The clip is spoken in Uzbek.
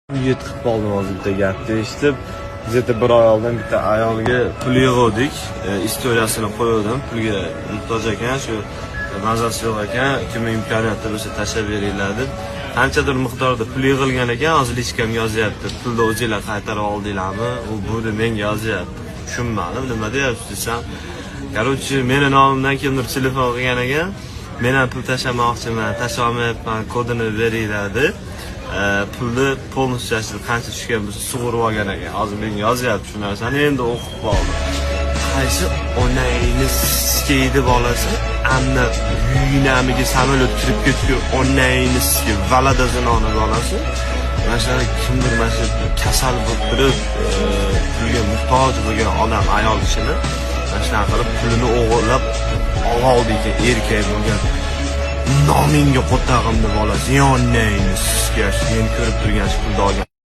Yetib qoldim hozir bitta gapni eshitib. Где-то bir oy oldin bitta ayolga pul yig'uvdik. История sini qo'yuvdim. Pulga muhtoj ekan, shu mazasi yo'q ekan, kimni imkoniyati bo'lsa tashlab beringlar deb. Qanchadir miqdorda pul yig'ilgan ekan, hozir личка mga yozyapti. "Pulni o'zinglar qaytarib oldinglarmi?" U bu deb menga yozyapti. Tushunmadim, nima deyapsiz desam. Короче, meni nomimdan kimdir telefon qilgan ekan. "Men ham pul tashlamoqchiman, tashlay olmayapman, kodini beringlar" deb. Pulni полностью qancha tushgan bo'lsa sug'urib olgan ekan. Hozir menga yozyapti shu narsani, endi o'qib qoldim. Qaysi onangni sikaydi bolasi? Anna uyinamiga samolyot kirib ketdi, onangni siki valada zinoni bolasi. Mana shunaqa kimdir, mana shu kasal bo'lib turib, pulga muhtoj bo'lgan odam, ayol kishini mana shunaqa qilib pulini o'g'irlab oldi ekan, erkak bo'lgan. Nomingga qo'tag'imni bolasi, onangni sikash, meni ko'rib turgan shu pulni olgan.